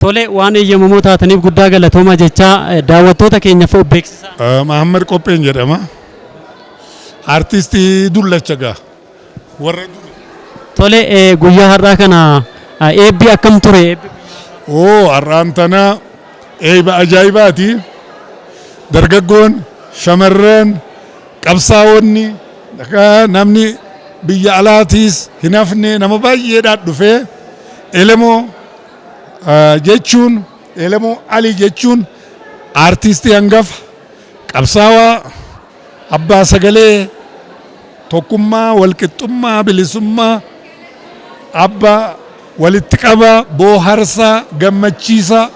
Tole, waan eeyyamamoo taataniif guddaa galatooma jechaa, daawwattoota keenyaaf of beeksisaa. Mahammad Qopheen jedhama. Artistii dullacha gaa. Warra duri. Tole, guyyaa har'aa kana eebbi akkam ture? Eebbi? Oo, har'aan tana eebba ajaa'ibaati. Dargaggoon, shamarran, qabsaa'onni, namni biyya alaatiis hin hafne, nama baay'eedhaan dhufee. Elemoo jechuun, Elemoo Alii jechuun aartistii hangafa, qabsaawaa, abbaa sagalee tokkummaa, walqixxummaa, bilisummaa, abbaa walitti qabaa, booharsaa, gammachiisaa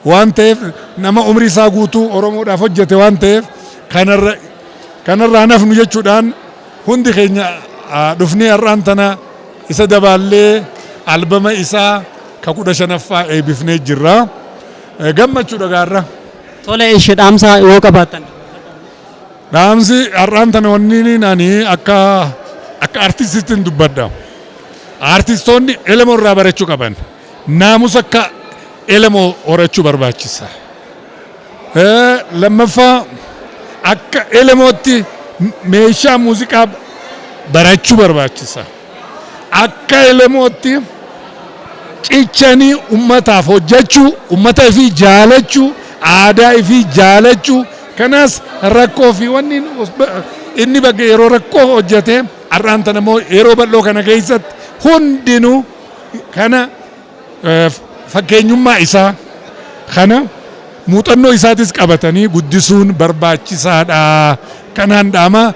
waan ta'eef, nama umrii isaa guutuu Oromoodhaaf hojjete waan ta'eef, kanarraa nafnu jechuudhaan hundi keenya dhufnee har'aan tana isa dabaallee albama isaa ka 15ffaa eebbifnee jirra. Gammachuudha gaarra. Tole, ishee dhaamsa yoo qabaattan. Dhaamsi har'aan tana wanni ani akka artistiitti dubbadha. Artistoonni Elemoo irraa barachuu qaban. Naamusa akka Elemoo horachuu barbaachisa. Lammaffaa, akka Elemootti meeshaa muuziqaa barachuu barbaachisa. Akka Elemootti cichanii ummataaf hojjechuu, ummata ifii jaalachuu, aadaa ifii jaalachuu, kanas rakkoo fi wanni inni bakka yeroo rakkoo hojjete, har'aan tana immoo yeroo bal'oo kana keessatti hundinuu kana fakkeenyummaa isaa kana muuxannoo isaatis qabatanii guddisuun barbaachisaadha. Kanaan dhaama.